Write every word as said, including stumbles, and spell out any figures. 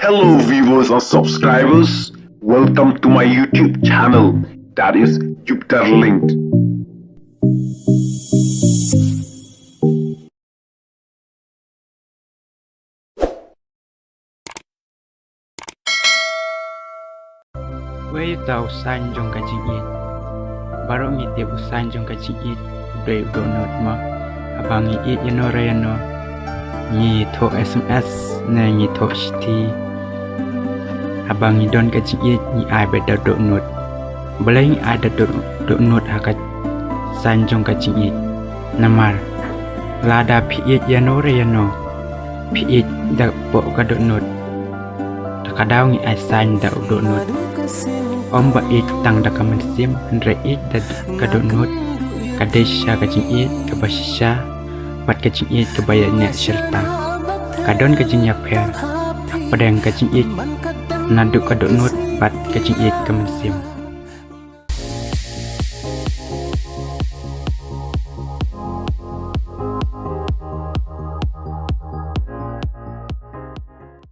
Hello viewers and subscribers, welcome to my YouTube channel, that is Jupiter Linked. Wei, uta u sign jong ka jingïeit. Baroh ngi tip u sign jong ka jingïeit u dei u dohnud mo. Haba ngi ïeit ïano re ïano, ngi thoh S M S ne ngi thoh shithi. Haba ngi don ka jingïeit ngi ai beit da dohnud. Balei ngi ai da doh-, dohnud ha ka sign jong ka jingïeit? Namar lada phi ïeit ïano re ïano, phi ïeit da poh ka dohnud. Te ka daw ngi ai sign da u dohnud. Ym ba ïeit tang da ka mynsiem, hynrei ïeit da ka dohnud ka dei shisha ka jingïeit kaba shisha bad ka jingïeit kaba ïaineh shirta. Ka don ka jingïapher hapdeng ka jingïeit naduh ka dohnud bad ka jingïeit ka mynsiem.